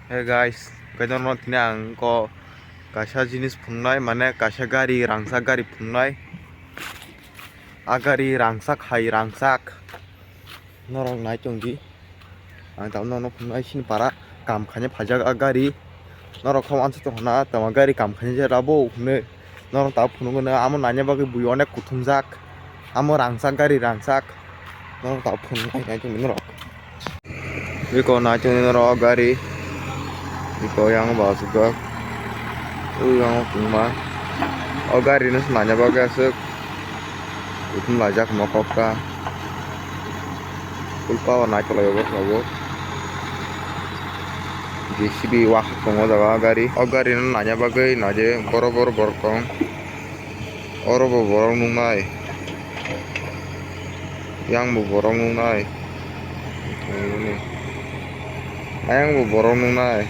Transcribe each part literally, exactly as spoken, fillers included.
Hey guys, kaitorno tini ang ko kaisa jinis phunuknai, mane kaisa gari, rangchak gari phunuknai. A gari rangchak hai rangchak. Norok nai tongdi. Ang tabuk nono phunuknai sini para kam khaina phaijak a gari. Norok kha uansuk tongkha na tamo gari kam khaina je rabo hwnwi. Norok tabuk phunukgwino amo naina bagwi bui onek kuthumjak. Amo rangchak gari rangchak. Norok tabuk phunuknai nai tongdi norok. Biko nai tongdi norok o gari. Biko yang bo aswk jak. O yang o kwbangma. O gari no se naina bagwi aswk. Kuthum laijak mokok ta. Full power nai tonglaio bo tabuk. J C B wahak tongo o jaga o gari. O gari no naina bagwi naidi borok borok borok tong. Oro bo borok nuknai. Yang bo borok nuknai. Ayang bo borok nuknai.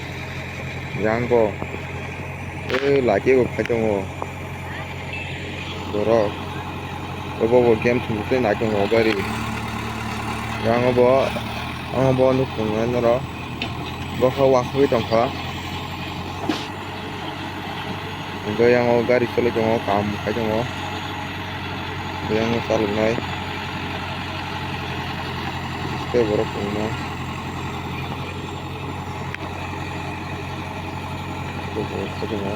Yang bo. Eh, laki bo phai tongo. Borok. Obo bo game thumwi tei nai tongo o gari. Yang bo, ang bo nuk tongo norok. Bo kha wasugwi tongkha. Hwnkhe yang o gari cholwi tongo, kam khai tongo. Yang o chaloknai. Tei borok tongma. Tei borok khai tongo.